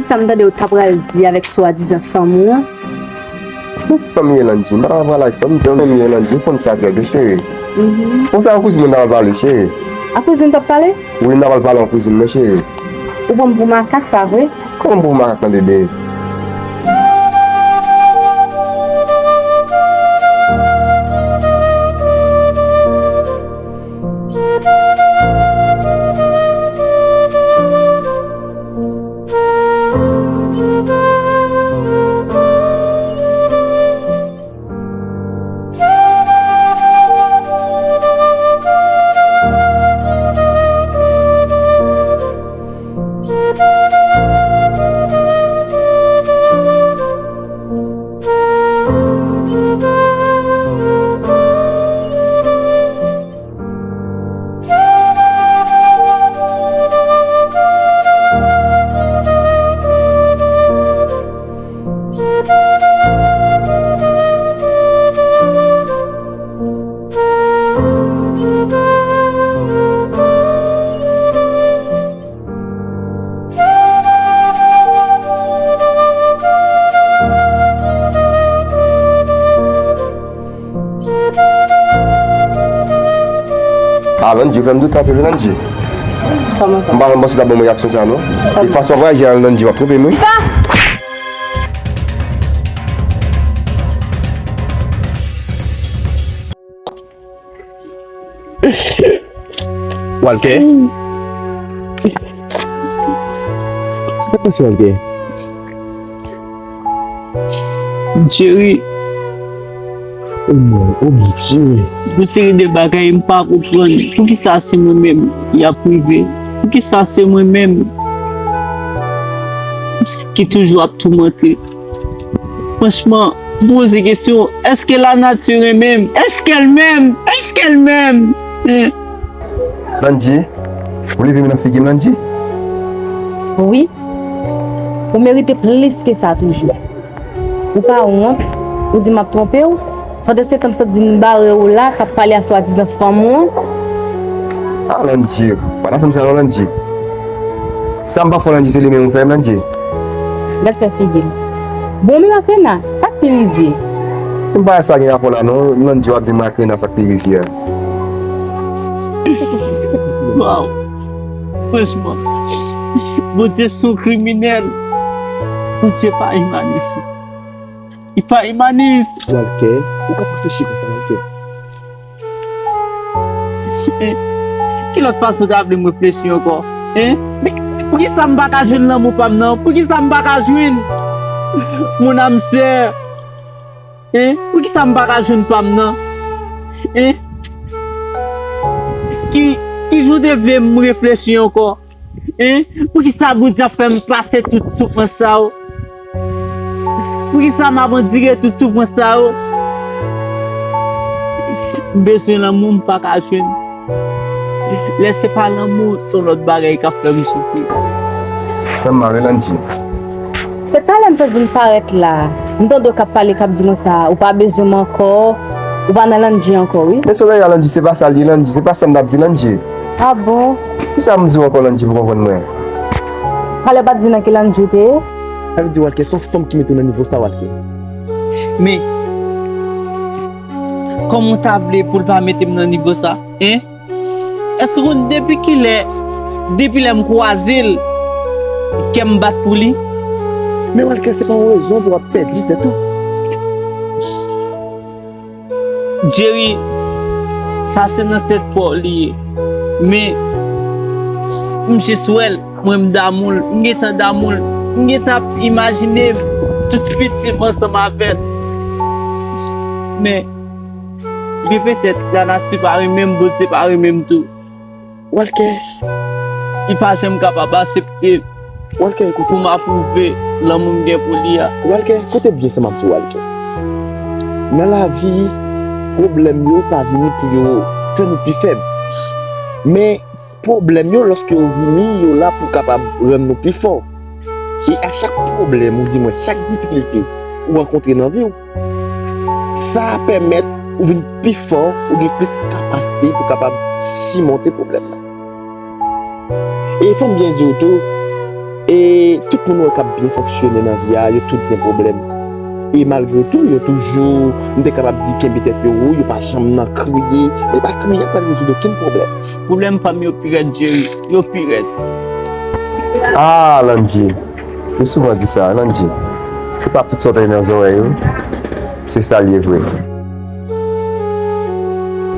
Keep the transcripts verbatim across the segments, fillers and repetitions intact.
Sa m tande w ta pral di avèk swadizan fanm ou an? Bon, fanm ye Landy, m pa ta pral pale ak fanm, se yon fanm ye Landy, ou konn sa trè byen, cheri. Mhm. Konsa yon kouzin mwen ta pral pale, cheri. A kouzin t ap pale? Wi, m ta pral pale yon kouzin mwen, cheri. Ou pran m pou makak, pa vre? Kòman m pran w pou makak nan, bebe? A, Landy, ou fè m doute anpil, Landy. Kòman sa? M pa janm panse w t ap ban mwen reyaksyon sa, non. E fason w ap aji a, Landy, w ap twonpe m, wi. Kisa? Walker? Sa k pase, Walker? Jerry. Oh non, oh Bondye. Yon seri de bagay m pa konprann. Poukisa se mwen menm y ap rive? Poukisa se mwen menm ki toujou ap toumante? Franchman, m poze kesyon, èske lanati renmen m? Èske l menm? Èske l menm? Hein? Landy, ou leve men nan figi m, Landy? Wi. Ou merite plis ke sa toujou. Ou pa wont, ou di m ap twonpe w, pandan se tan m sot vin bare w la, k ap pale a swadizan fanm ou an. A, Landy, pa nan fè m sa non, Landy. Sa m pa fè w, Landy, se li menm ou fè m, Landy. Gad fè figi l. Bon, men Makrena, sa k pi rizye? M pa wè sa gen rapò la non, Landy, w ap di Makrena sa k pi rizye a. Sa k pase, sa k pase, Landy? Waw. Franchman, Bondye se yon kriminèl. Bondye pa imanis. Li pa imanis. Walker, ou ka reflechi konsa, Walker. Hein? Ki lòt fason w ta vle m reflechi ankò? Hein? Men poukisa m pa ka jwenn lanmou pa m nan? Poukisa m pa ka jwenn? Mon âme sœur. Hein? Poukisa m pa ka jwenn pa m nan? Hein? Ki, ki jan w te vle m reflechi ankò? Hein? Poukisa Bondye ap fè m pase tout soufrans sa yo? Poukisa m ap andire tout soufrans sa yo? M bezwen lanmou, m pa ka jwenn. Lè se pa lanmou, se yon lòt bagay k ap fè m soufri. Frè m, Maryland di. Se talè m sot vin parèt la. M tande w k ap pale, k ap di konsa, ou pa bezwen m ankò, ou pa nan Landy ankò, wi. Men solèy la, Landy, se pa sa l ye, Landy, se pa sa m t ap di, Landy. A bon? Kisa m di w ankò, Landy, pou konprann mwen? Talè pa t di nan ki Landy w te ye? Sa vle di, Walker, se yon fanm ki mete w nan nivo sa, Walker. Men, kòman w ta vle pou l pa mete m nan nivo sa, en? Èske w konn depi kilè, depi lè m kwaze l, kè m bat pou li? Men Walker, se pa yon rezon pou w ap pèdi tèt ou. Jerry, sa se nan tèt pa w li ye. Men, m jis wè l, mwen m damou l, m gentan damou l, m gentan ap imajine tout fiti m ansanm avè l. Men, Byen petèt, lanati pa renmen m, Bondye pa renmen m tou. Walker. Li pa janm kapab aksepte Walker, koute. Pou m apwouve lanmou m gen pou li a. Walker, koute byen sa m ap di w, Walker. Nan lavi, pwoblèm yo pa vini pou yo fè nou pi fèb. Men, pwoblèm yo, lòske yo vini, yo la pou kapab rann nou pi fò. E a chak pwoblèm, oudimwen chak difikilte ou rankontre nan vi w, sa pèmèt ou vin pi fò, ou gen plis kapasite pou kapab simonte pwoblèm nan. E fò m byen di w tou, E tout moun wè k ap byen fonksyone nan vi a, yo tout gen pwoblèm. E malgre tou, yo toujou, m te kapab di, kenbe tèt yo wo, yo pa janm nan kriye. E pa kriye k pral rezoud okenn pwoblèm. Pwoblèm fanm yo pi rèd, Jerry. Yo pi rèd. Ah, Landji. Yo souvan di sa, Landji. Se pa tout sa w tande nan zòrèy ou, se sa l ye vre.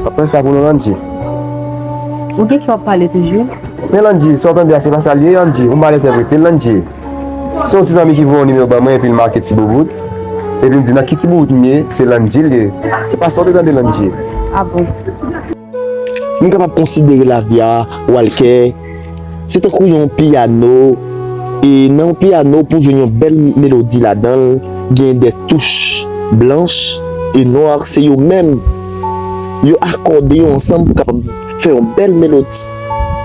W ap pran sa pou nou, Landji? Ou gen ki w ap pale toujou? Men Landji, sa w tande a, se pa sa l ye, Landji. Ou mal entèprete l, Landji. Se yon ti zanmi ki voye yon nimewo ban mwen, epi l make Ti Boubout. Epi m di, nan ki Ti Boubout m ye? Se Landji l ye. Se pa sa w te tande, Landji. Ah bon? M kapab konsidere lavi a, Walker, se tankou yon piyano, e nan yon piyano, pou jwenn yon bèl melodi ladan l, gen de touch blanch e nwa, se yo menm, yo akòde yo ansanm pou kapab fè yon bèl melodi.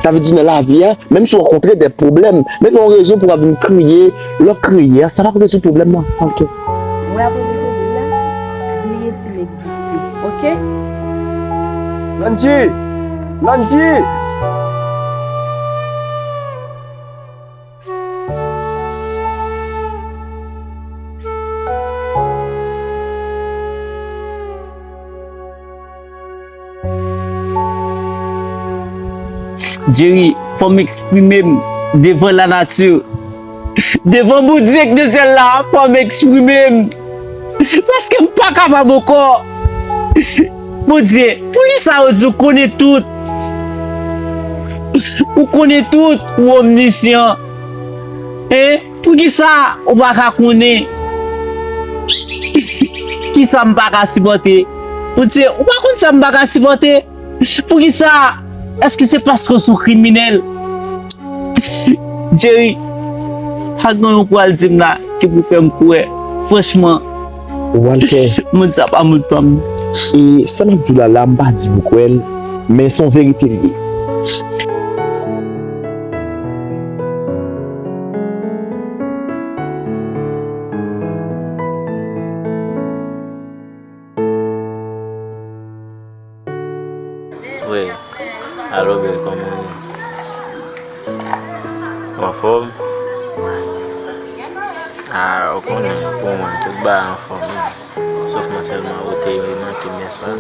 Sa vle di nan lavi a, menm si w rankontre de pwoblèm, men pa yon rezon pou w ap vin kriye, lè w ap kriye a, sa p ap rezoud pwoblèm nan. Ok. Wè, apre jodi a, bliye si m egziste, ok? Landji! Landji! Jerry, fò m eksprime m devan lanati. Devan Bondye k nan syèl la, fò m eksprime m. Paske m pa kapab ankò. Bondye, poukisa ou di ou konnen tout? Ou konnen tout, ou omnisyan. Hein? Poukisa ou pa ka konnen? Kisa m pa ka sipòte? Bondye, ou pa konn sa m pa ka sipòte? Poukisa? Èske se paske w se yon kriminèl? Jerry, pa gen yon pral di m la ki pou fè m kwè. Franchman, Walter, moun sa pa moun pa m. E sa m ap di w la, la, m pa di pou kwè l, men se yon verite l ye. Wi. Alo, baby, kòman w ye? Ou anfòm? Ah, ou konnen, pou mwen, tout bagay anfòm, wi. Sof mwen sèlman, ou te manke m, nèspa?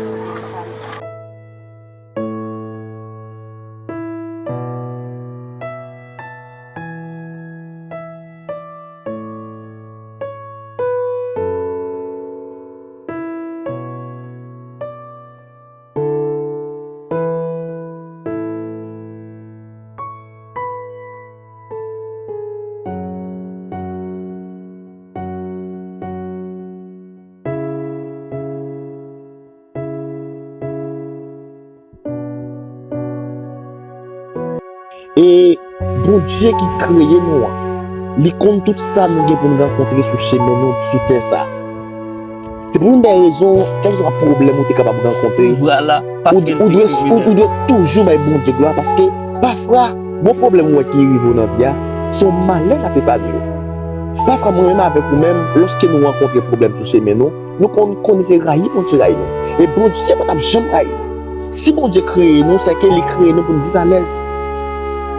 E Bondye ki kreye nou an, li konn tout sa nou gen pou n rankontre sou chemen nou sou tè sa. Se pou youn dè rezon, kèlkeswa pwoblèm ou te kapab rankontre, ou, ou dwe, ou, ou dwe toujou bay Bondye glwa, paske pafwa, bon pwoblèm ou wè ki rive w nan vi a, se yon malè l ap epanye w. Pafwa, mwen menm avèk ou menm, lòske nou rankontre pwoblèm sou chemen nou, nou konn, konnen se rayi Bondye rayi nou. E Bondye pa t ap janm rayi nou. Si Bondye kreye nou, sèke li kreye nou pou n viv alèz.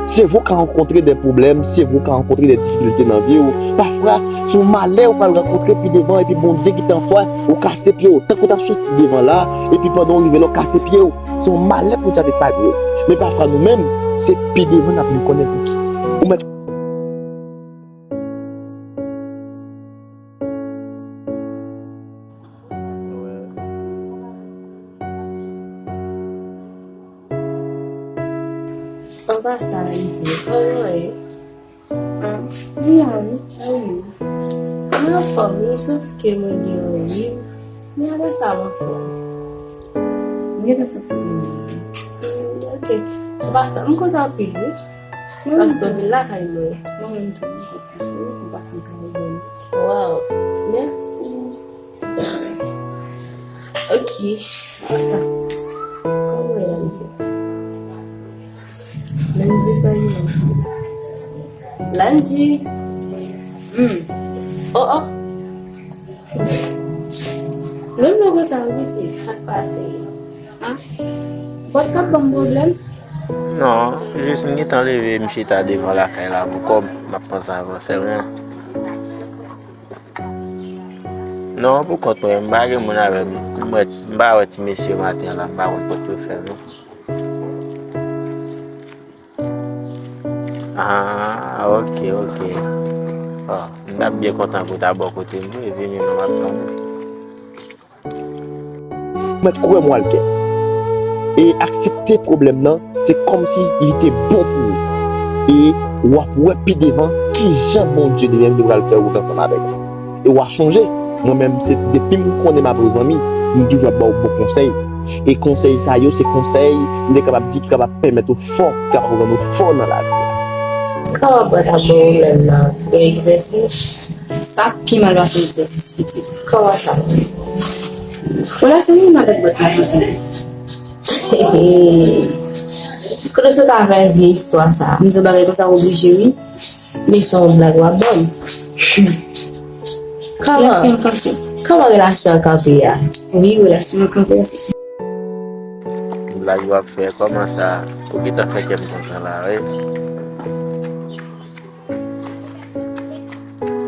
Se vre w ka rankontre de pwoblèm, se vre w ka rankontre de difikilte nan vi w. Pafwa, se yon malè ou pral rankontre pi devan, epi Bondye ki te an fwa, ou kase pye w. Tankou w t ap soti devan la, epi pandan w rive la, w kase pye w. Se yon malè Bondye ap epanye w. Men pafwa nou menm, se pi devan n ap vin konnen pou ki. Ou mèt An pasan, Lidye, kòman w ye? Ah, m la wi, e ou menm? Mwen anfòm wi, sof ke mwen gen yon ri, men apre sa m anfòm. M gentan santi m byen. Hmm, ok. An pasan, m kontan anpil wi. Paske w vin lakay mwen. Mwen menm tou, m kontan wi, m pase m kay mwen. Waw, mèsi. Ok, sa. Kòman w ye, Landji? Landji, sa ye? Landji. Hmm. Oh, oh. Lòt lòt konsa, wi, piti, sa k pase? Hein? Pòt k ap ban m pwoblèm? Non, jis m gentan leve, m chita devan lakay la pou kò m, m ap panse avè w sèlman. Non, pou kont mwen, m pa gen moun avè m. M wè ti, m pa wè ti mesye maten an la, m pa konn kot yo fè non. Ah, ok, ok. Oh, m t ap byen kontan pou w ta bò kote m tou, epi menm m ap tann ou. Mèt kwè m, Walter. E aksepte pwoblèm nan, se kòmsi li te bon pou ou. E w ap wè pi devan kijan Bondye li menm li pral fè wout ansanm avèk ou. E w a chonje, mwen menm se depi m konnen m ap yon zanmi, m toujou ap ba w bon konsèy. E konsèy sa yo, se konsèy, m te kapab di ki kapab pèmèt ou fò, ki kapab rann ou fò nan lavi a. Kòman bòt ap bon pwoblèm nan? Yo egzèse? Sa pi mal pase egzèsis pitit. Kòman sa? Relasyon moun avèk bòt la pi mal. Kote w sot avè vye istwa sa? M di w bagay konsa oblije wi. Li se yon blag w ap ban m. Kòman? Relasyon an kanpe. Kòman relasyon an kanpe a? Wi, relasyon an kanpe. Blag w ap fè, kòman sa? Ou gentan fè kè m kontan la, wi.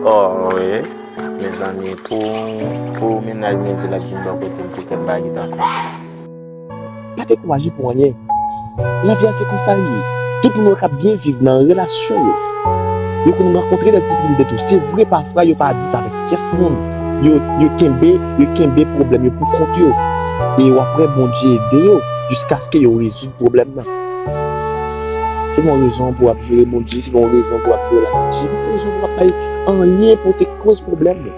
Oh, wi. Mezanmi, pou, pou mennaj mwen di l ap vin bò kote m pou kè m pa gentan kontan. Pa dekouraje pou anyen. Lavi a se konsa l ye. Tout moun wè k ap byen viv nan relasyon yo, yo konn rankontre de difikilte tou. Se vre, pafwa yo pa di sa avèk pyès moun. Yo, yo kenbe, yo kenbe pwoblèm yo pou kont yo. E w ap wè Bondye ede yo jiskaske yo rezoud pwoblèm nan. Se pa yon rezon pou w ap jere Bondye, se pa yon rezon pou w ap jere lavi, se pa yon rezon pou w ap bay anyen pou te koz pwoblèm yo.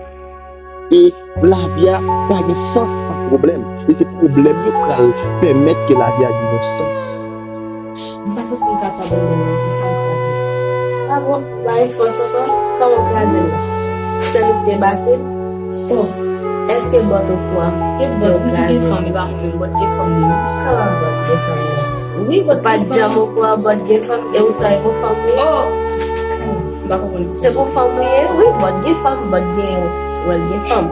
E lavi a pa gen sans san pwoblèm. E se pwoblèm yo pral pèmèt ke lavi a gen yon sans. M pa santi m kapab anndan mwen, se sa m kraze. A bon? Bay fòs ankò? Kòman w kraze l la? Sèl ou k te bati l? Oh, èske bòt okwa? Se bòt wi ki gen fanm, e pa mwen menm, bòt gen fanm li wi. Kòman bòt gen fanm nan? Wi, bòt pa t janm okwa, bòt gen fanm, e ou sa e pou fanm li ye? Oh! M pa konprann. Se pou fanm li ye? Wi, bòt gen fanm, bòt gen, wè l gen fanm.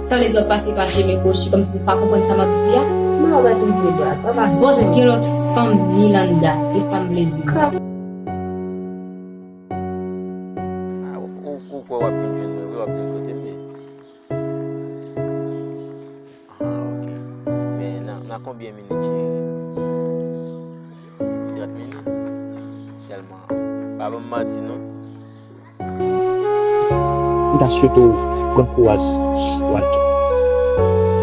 Sa vle di w ap pase pa chemen kwochi kòmsi pou pa konprann sa m ap di a? Non, mwen te vle dwa, pa pase. Bòt gen lòt fanm Milanda, e sa m vle di w. Ah, ou, ou, ou kwè w ap vin jwenn mwen vre, w ap vin kote m ye? Ah, ok. Men nan, nan konbyen minit, cheri? Trant minit? Sèlman. Pa ban m manti, non. M ta swete w pran kouraj, Walter.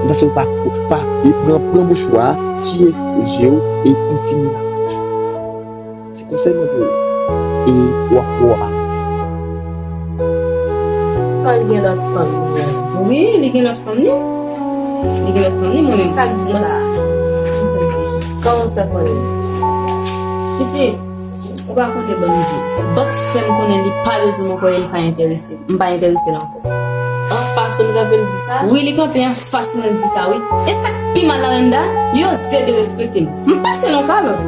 M ta swete w pa, pa, e pran, pran mouchwa a, siye zye w e kontinye lavi. Se konsèy mwen pou ou. E w ap, w ap avanse. Paul gen lòt fanm li an. Wi, li gen lòt fanm li. Li gen lòt fanm li, mwen menm. Sa k di sa? Kòman w fè konnen? Pitit, ou pa konnen bòt m di. Bòt fè m konnen li pa bezwen m ankò e li pa enterese. M pa enterese l ankò. An fason l kanpe l di sa? Wi, li kanpe an fas mwen l di sa wi. E sa k pi mal la Landa, li oze derespekte m. M pase l yon kalòt.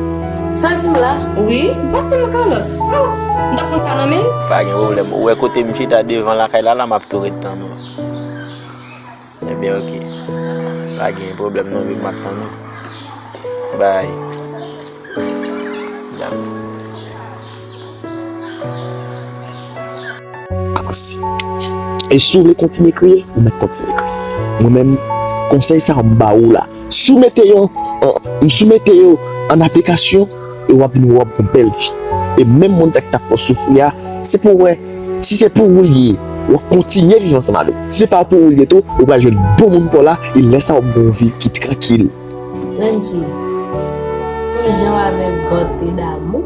Sa di w la? Wi, m pase l yon kalòt. Oh, m t ap pran sa nan men l. Pa gen pwoblèm. Ou wè kote m chita devan lakay la, la m ap tou ret tann ou. Ebyen, ok. Pa gen pwoblèm non, baby, m ap tann ou. Bye. Dam. Avanse. E si w vle kontinye kriye, ou mèt kontinye kriye. Mwen menm, konsèy sa a m ba ou la. Soumete yo, an, m soumete yo an aplikasyon, e w ap vin wè w ap gen bèl vi. E menm moun sa ki t ap fè w soufri a, se pou w wè, si se pou ou l ye, w ap kontinye viv ansanm avè l. Si se pa pou ou l ye tou, ou pral jwenn bon moun pa w la, e lè sa a w ap gen yon vi ki trankil. Landji, tou jan w avè bòt e damou.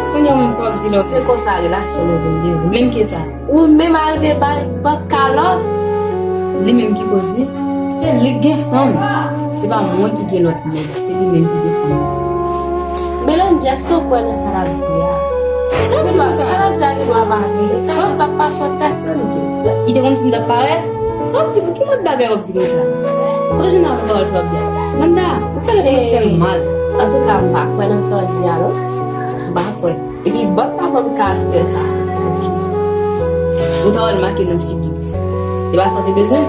Kounye a menm sa w ap di la. Se konsa relasyon nou vin devlope. Menm kisa? Ou menm arive bay bòt kalòt. Li menm ki koz wi. Se li k gen fanm. Se pa mwen ki gen lòt nèg. Se li menm ki gen fanm. Men Landji, èske w kwè nan sa l ap di a? Sa w ap di konsa? Sa l ap di a gen dwa pa vre. Sa w ap pase yon tès Landji. Li te konn si m t ap parèt? Sa w ap di, ki mòd bagay w ap di konsa? Trè jeneralman pawòl sa w ap di a. Landa, ou fè lè kòmanse fè m mal. Antouka, m pa kwè nan sa w di a non. M pa kwè. Epi bòt pa ban m karaktè sa. Ou ta wè l make nan figi. E pa sa w te bezwen?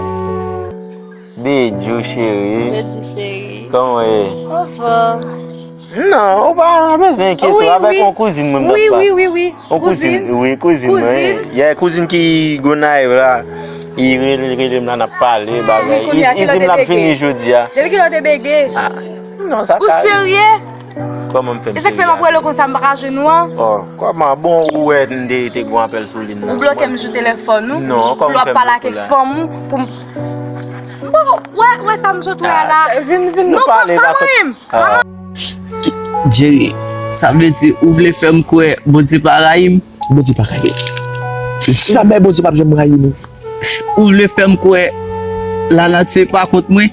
Bidjou cheri. Bidjou cheri. Kòman w ye? Anfòm. Non, ou pa bezwen enkyete w, avèk yon kouzin mwen m t ap pale. Wi, wi, wi, wi. Yon kouzin, wi, kouzin mwen. Yè, kouzin ki Gonayiv la. Li rele, rele m la, n ap pale, bagay. Li di m l ap vini jodi a. Depi kilè w te bege? Non, sa ka. Ou serye? Kòman m fè m serye? E sa k fè m ap rele w konsa, m pa ka jwenn ou an? Oh, kòman? Bon, ou wè m te, te gon apèl sou liy nan. Ou bloke m sou telefòn ou? Non, kòman m fè m bloke w la? Pou w ap pale ak fanm ou, pou m Bon, wè, wè sa m sot wè a la. Vin, vin nou pale la. Non, pa, pa manyen m. Jerry, sa vle di ou vle fè m kwè Bondye pa rayi m? Bondye pa rayi w. Jamè Bondye p ap janm rayi nou. Ou vle fè m kwè lanati pa kont mwen?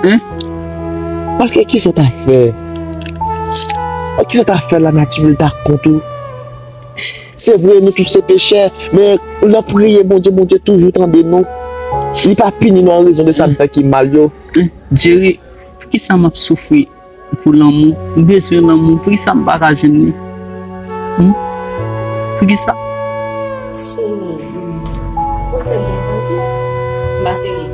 Hein? Paske kisa w ta fè? Kisa w ta fè lanati pou l ta kont ou? Se vre, nou tout se pechè, men n ap priye Bondye, Bondye toujou tande nou. Li pa pini nou an rezon de sa n fè ki mal yo. Jerry, poukisa m ap soufri pou lanmou? M bezwen lanmou, poukisa m pa ka jwenn li? Hmm? Poukisa? Cheri, ou serye, Bondye? M pa serye.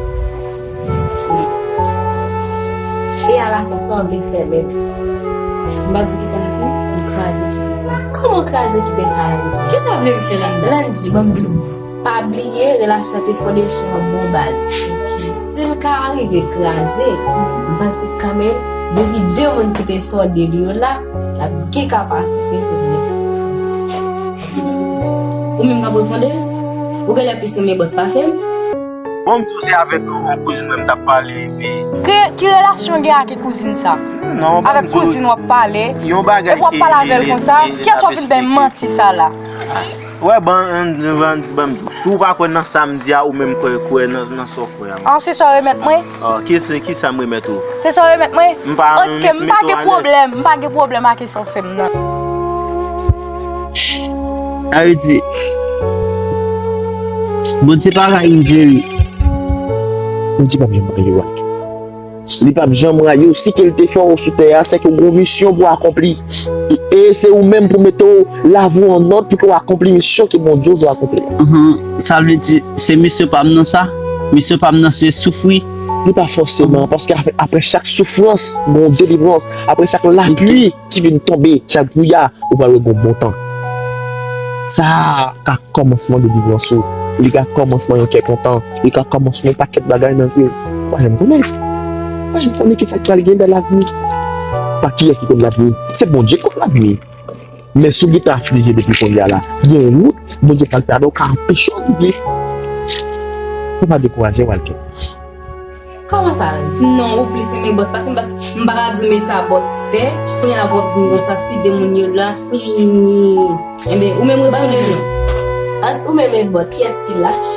E alafen, sa w vle fè menm? M pa di kisa m fè, m kraze kite sa. Kòman kraze kite sa, Landy? Kisa w vle m fè ladan? Landy, ban m di w. Pa bliye, relasyon an te fonde sou yon bon baz. Si l ka rive kraze, m panse kanmenm, depi de moun ki te fonde l yo la, l ap gen kapasite pou l. Ou menm k ap refonde l? Ou genlè plis renmen bòt pase m? Bon, m di w se avèk yon kouzin mwen m t ap pale, epi Ki, ki relasyon w gen ak kouzin sa? Non, ban m di w, kouzin w ap pale, epi w ap pale avè l konsa? Kiyès w ap vin bay manti sa la? Wè, ban, ban, ban m di w, si w pa kwè nan sa m di a, ou menm kwè, kwè nan, nan sa w kwè a. An, se sa w remèt mwen? Oh, ki, ki sa m remèt ou? Se sa w remèt mwen? M pa, ok, m pa gen pwoblèm, m pa gen pwoblèm ak sa w fè m nan. Sa vle di, Bondye pa rayi m, Jerry. Bondye p ap janm rayi w. Li p ap janm rayi w. Si ke l te fè w sou tè a, se ke w gen yon misyon pou w akonpli. E, e se ou menm pou mete w lavi w an òd pou ke w akonpli misyon ke Bondye vle w akonpli. Mhm. Sa vle di, se misyon pa m nan sa? Misyon pa m nan se soufri? Li pa fòseman, paske apre, apre chak soufrans, gen yon delivrans. Apre chak lapli ki vin tonbe, chak bwouya, ou pral wè gon bon tan. Sa a ka kòmansman delivrans ou. Li ka kòmansman yon kè kontan. Li ka kòmansman yon pakèt bagay nan vi w. Ou pa janm konnen. Ou pa janm konnen kisa k pral gen nan lavni. Pa kiyès ki konn lavni. Se Bondye ki konn lavni. Men si w gentan aflije depi kounye a la, gen yon wout, Bondye pral fè avè w ka anpeche w rive. Fò w pa dekouraje, Walter. Kòman sa, Landy? Non, ou plis renmen bòt pase m, paske m pa ka di w men sa bòt fè. Kounye a la w ap di m konsa, si de moun yo la, fini. Enben, ou menm reponn li non. Ant ou menm e bòt, kiyès ki lach?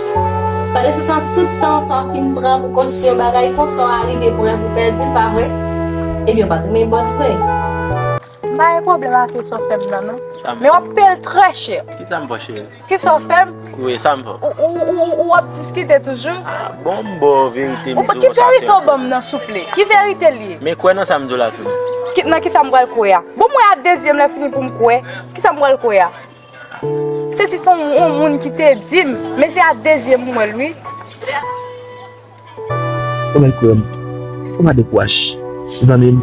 Pandan se tan, tout tan sa w fin pran pou konstwi yon bagay, konsa w arive pran pou pèdi l, pa vre? Ebyen, w pa t renmen bòt vre. M pa gen pwoblèm ak sa w fè m nan, non. Men w ap peye l trè chè. Kisa m fè w, cheri? Kisa w fè m? Wi, sa m fè w? Ou, ou, ou, ou ap diskite toujou? Ah, bon, m ba w verite, m di w konsa se yon koze. Ki verite w ban m nan, souple? Ki verite l ye? Men kwè nan sa m di w la tou. Ki, nan kisa m pral kwè a? Bon, m wè a dezyèm lè fini pou m kwè. Kisa m pral kwè a? Se si se yon, yon moun ki te di m, men se a dezyèm m wè l, wi. Ou mèt kwè m. Ou pa dekouraje. Zanmi m,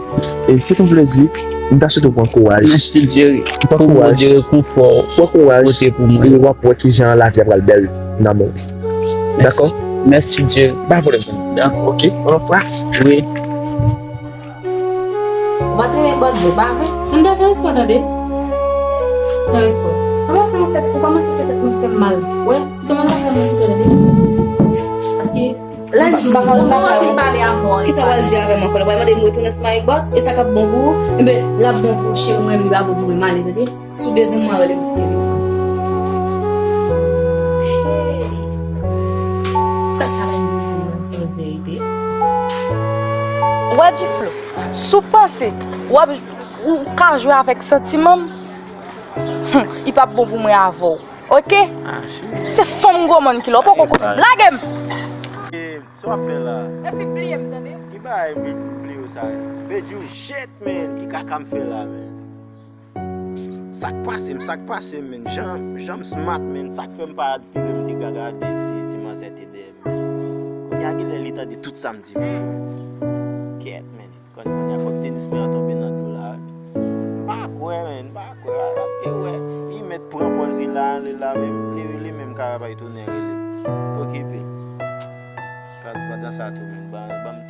e se t yon plezi. M ta swete w pran kouraj. Mèsi, Jerry. Pran kouraj. Pou Bondye rekonfò w pote pou mwen. E w ap wè kijan lavi a pral bèl nan men w. Dakò? Mèsi, Jerry. Pa pwoblèm, zanmi. Dakò. Ok. Au revoir. Wi. Ou pa t renmen bòt vre, pa vre? M te fè respè, tande. Fè respè. Kòmanse, anfèt, ou kòmanse fè tèt mwen fè m mal. Wè, kite mwen nan fè mwen kite, tande. Paske, Landy, m pa, m pa, m pa kòmanse pale avè w. Kisa w al di avè m ankò? Ou pral mande m retounen ansanm avèk bòt? E sa k ap bon pou ou? Enben, l ap bon pou ou, cheri, mwen menm, l ap bon pou mwen, m ale, tande. Si w bezwen mwen, rele m sou telefòn. Kisa Landy di m nan, se yon verite. Ou wè, Diflo, si w panse w ap, ou ka jwe avèk santiman m, hmm, li p ap bon pou mwen avè w, oke? Ah, cheri. Se fanm gwo mòn ki la, ou poko konnen. Lage m! E, sa w ap fè la? Epi bliye m, tande? Ki bagay bliye w sa? Bedjou, shit, man! Ki kaka m fè la, man? Sa k pase m, sa k pase m, man? Jan, jan m smart, man. Sa k fè m pa vire m te ka gade si ti manzè te dèyè m, man. Kounye a genlè li tande tout sa m di vre, man. Kèt, man. Kounye a fòk tenis mwen an tonbe nan dlo la. Wè, men, m pa kwè, paske, wè, li mèt pran pòz li la, li la, menm, li, li menm ka bay tounen rele. Okipe. Pandan sa tou, men, ban, ban m